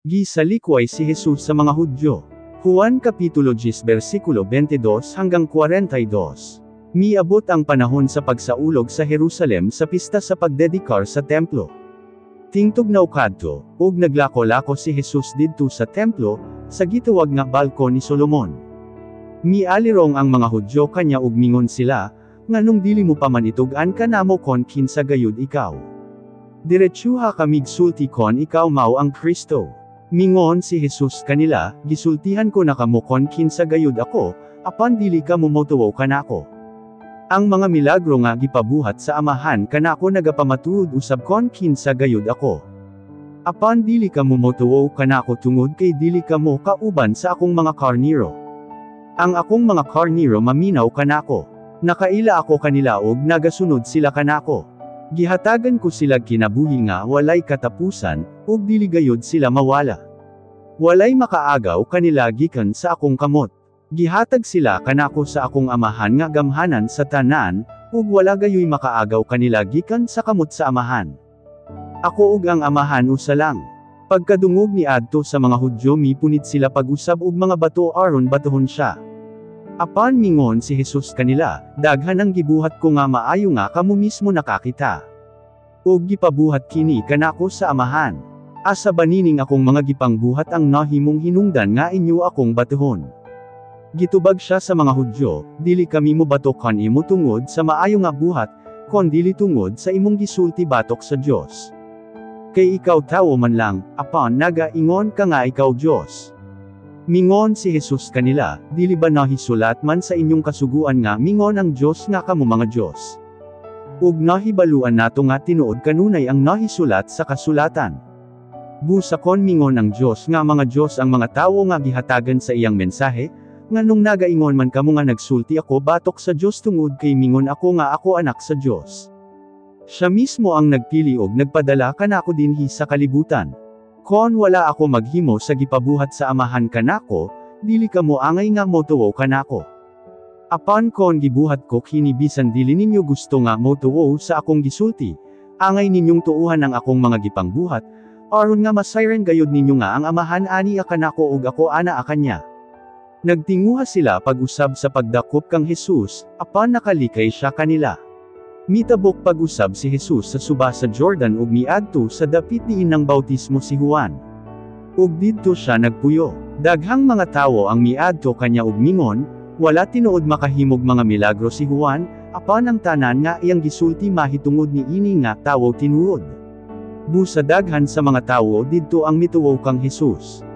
Gisalikway si Jesus sa mga Hudyo. Juan Kapitulo 10 versikulo 22 hanggang 42. Miabot ang panahon sa pagsaulog sa Jerusalem sa pista sa pagdedikar sa templo. Tingtugnaw kadto, ug naglako-lako si Jesus didto sa templo, sa gitawag nga balko ni Solomon. Mialirong ang mga Hudyo kanya ug mingon sila, "Nganong dili mo pa man itug-an kanamo kon kinsa gayud ikaw? Diretsuha kamig sulti kon ikaw mao ang Kristo." Mingon si Jesus kanila, "Gisultihan ko na kamo kon kinsa gayud ako, apan dili kamo motuo kanako. Ang mga milagro nga gipabuhat sa Amahan kanako nagapamatuod usab kon kinsa gayud ako. Apan dili kamo motuo kanako tungod kay dili kamo kauban sa akong mga karniro. Ang akong mga karniro maminaw kanako. Nakaila ako kanila og nagasunod sila kanako. Gihatagan ko sila kinabuhi nga walay katapusan, ug dili gayud sila mawala. Walay makaagaw kanila gikan sa akong kamot. Gihatag sila kanako sa akong Amahan nga gamhanan sa tanan, ug wala gayoy makaagaw kanila gikan sa kamot sa Amahan. Ako ug ang Amahan usa lang." Pagkadungog ni adto sa mga Hudyo, mipunit sila pag-usab og mga bato aron batuhon siya. Apan mingon si Jesus kanila, "Daghan ang gibuhat ko nga maayo nga kamo mismo nakakita. Ug gipabuhat kini kanako sa Amahan. Asa ba nining akong mga gipangbuhat ang nahimong hinungdan nga inyo akong batuhon?" Gitubag siya sa mga Hudyo, "Dili kami mobato kanimo tungod sa maayo nga buhat, kon dili tungod sa imong gisulti batok sa Dios. Kay ikaw tawo man lang, apan nagaingon ka nga ikaw Dios." Mingon si Jesus kanila, "Dili ba nahisulat man sa inyong kasuguan nga mingon ang Dios nga kamo mga Dios? Ug nahibaluan nato nga tinuod kanunay ang nahisulat sa kasulatan. Busa kon mingon ang Dios nga mga Dios ang mga tawo nga gihatagan sa iyang mensahe, nganong nagaingon man kamo nga nagsulti ako batok sa Dios tungod kay mingon ako nga ako anak sa Dios? Siya mismo ang nagpili og nagpadala kanako dinhi sa kalibutan. Kon wala ako maghimo sa gipabuhat sa Amahan kanako, dili kamo angay nga motuo kanako. Apan kon gibuhat ko kini bisan dili ninyo gusto nga motuo sa akong gisulti, angay ninyong tuuhan ang akong mga gipangbuhat, aron nga masayran gayud ninyo nga ang Amahan ania kanako ug ako anaa kanya." Nagtinguha sila pag-usab sa pagdakop kang Jesus, apan nakalikay siya kanila. Mitabok pag-usab si Jesus sa suba sa Jordan ug miadto sa dapit diin nang bautismo si Juan. Ug didto siya nagpuyo. Daghang mga tawo ang miadto kanya ug mingon, "Wala tinuod makahimog mga milagro si Juan, apan ang tanan nga iyang gisulti mahitungod niini nga tawo tinuod." Busa daghan sa mga tawo didto ang mituo kang Jesus.